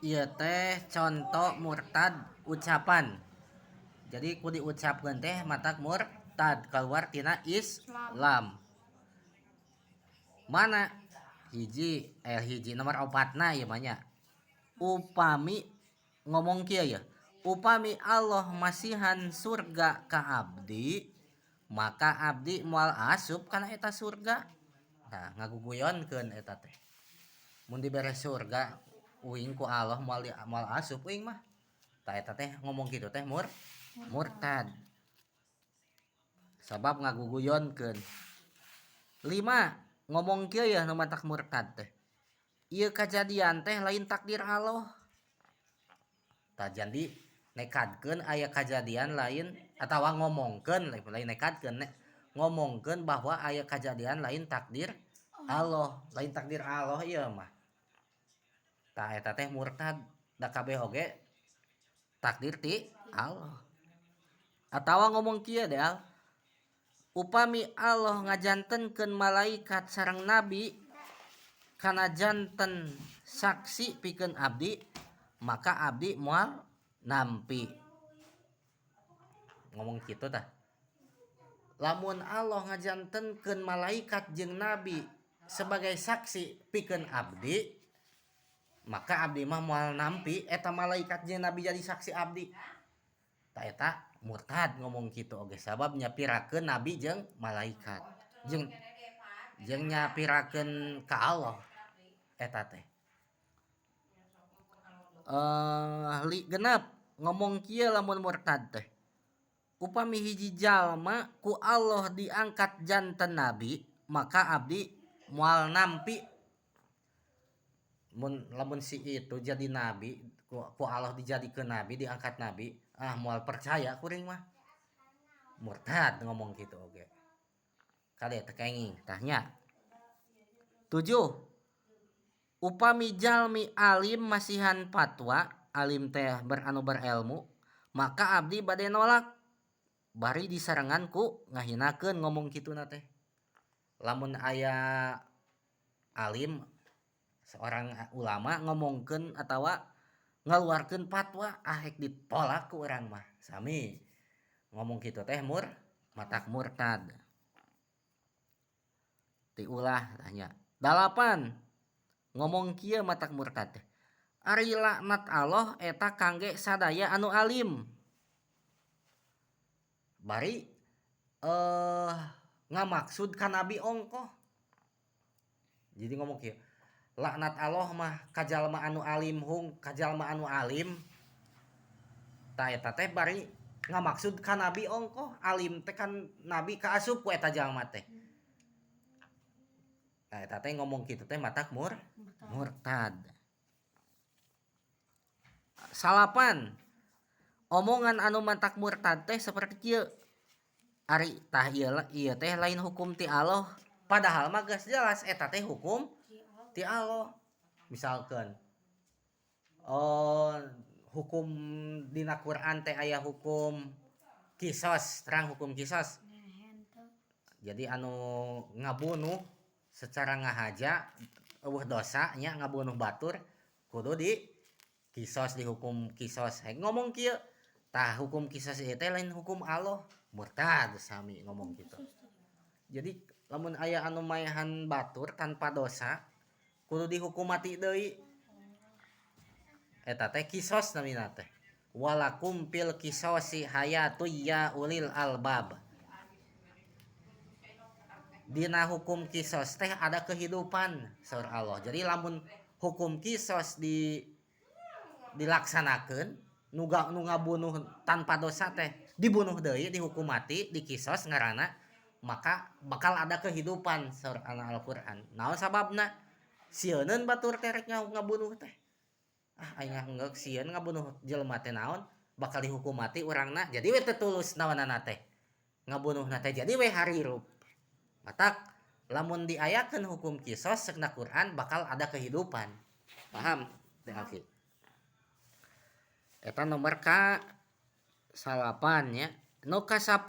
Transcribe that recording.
Ieu teh contoh murtad ucapan. Jadi ku diucapkeun teh matak murtad, keluar tina Islam. Mana hiji, hiji nomor opatna ieu mah nya. Upami ngomong kieu ya, upami Allah masihan surga ka abdi, maka abdi moal asup kana eta surga. Nah, ngaguguyonkeun eta teh. Mun dibere surga uing ku Allah, moal moal asup uing mah. Tah, eta teh ngomong kitu teh murtad. Sabab ngaguguyonkeun. Lima, ngomong kieu ya nu matak murtad teh. Ieu kajadian teh lain takdir Allah. Tah, jadi nekadkeun aya kajadian lain atawa ngomongkeun, lain nekadkeun, ngomongkeun bahwa aya kajadian lain takdir Allah, lain takdir Allah ieu mah. Tah, eta teh murtad, da kabeh oge takdir ti Allah. Atawa ngomong kieu deh, al. Upami Allah ngajantenkeun malaikat sareng nabi kana janten saksi pikeun abdi, maka abdi moal nampi. Ngomong kitu tah. Lamun Allah ngajantenkeun malaikat jeung nabi sebagai saksi pikeun abdi, maka abdi mah moal nampi eta malaikat jeung nabi jadi saksi abdi. Tah, eta murtad ngomong kitu oge, sabab nyapirakeun nabi jeung malaikat jeung jeung nyapirakeun ka Allah eta teh. 6, ngomong kieu lamun murtad teh. Upami hiji jalma ku Allah diangkat janten nabi, maka abdi moal nampi. Mun lamun si itu jadi nabi, ku Allah dijadikeun nabi, diangkat nabi, ah, moal percaya kuring mah. Murtad ngomong gitu oge. Kade, teu kenging tah nya. Tujuh, upami jalmi alim masihan fatwa, alim teh anu berilmu, maka abdi bade nolak bari disarengan ku ngahinakeun. Ngomong kituna teh lamun aya alim, seorang ulama ngomongkeun atawa ngaluarkeun fatwa, ah, rek ditolak ku urang mah. Sami ngomong kitu teh matak murtad, tiulah tah nya. Dalapan, ngomong kieu matak murtad teh. Ari laknat Allah eta kangge sadaya anu alim, bari ngamaksud ka nabi ongkoh. Jadi ngomong kieu, laknat Allah mah ka jalma anu alim hung, ka jalma anu alim. Tah, eta teh bari ngamaksud ka nabi ongkoh. Alim teh kan nabi kaasup ku eta jalma teh. Nah, eta teh ngomong kitu teh matak murtad. Salapan, omongan anu matak murtad teh seperti kieu. Ari tah ieu, ieu teh lain hukum ti Allah, padahal mah geus jelas eta teh hukum ti Allah. Misalkan, oh, hukum dina Quran teh aya hukum kisos, terang hukum kisos. Jadi anu ngabunuh secara ngahaja, euweuh dosa nya, ngabunuh batur kudu di kisos, dihukum kisos. Hek ngomong kieu, tah, hukum kisos ieu teh lain hukum Allah. Murtad sami ngomong gitu. Jadi lamun aya anu maehan batur tanpa dosa kudu dihukum mati deui, eta teh kisos namina teh. Walakum fil kisosi hayatu ya ulil albab. Dina hukum kisos teh ada kehidupan, saur Allah. Jadi lamun hukum kisos dilaksanakeun, nu ngabunuh tanpa dosa teh dibunuh deui, dihukum mati, dikisos ngaranna, maka bakal ada kehidupan, saur Al-Qur'an. Naon sababna? Sieuneun batur teh rek ngabunuh teh. Ah, aing geus sieun ngabunuh jelema teh, naon bakal dihukum mati urangna. Jadi we teu tulus naonana teh ngabunuhna teh, jadi we harirup. Matak lamun diayakeun hukum kisos, ceuk Quran bakal ada kehidupan. Paham teh, Aki? Eta nomor ka salapan nya. Nu ka 10.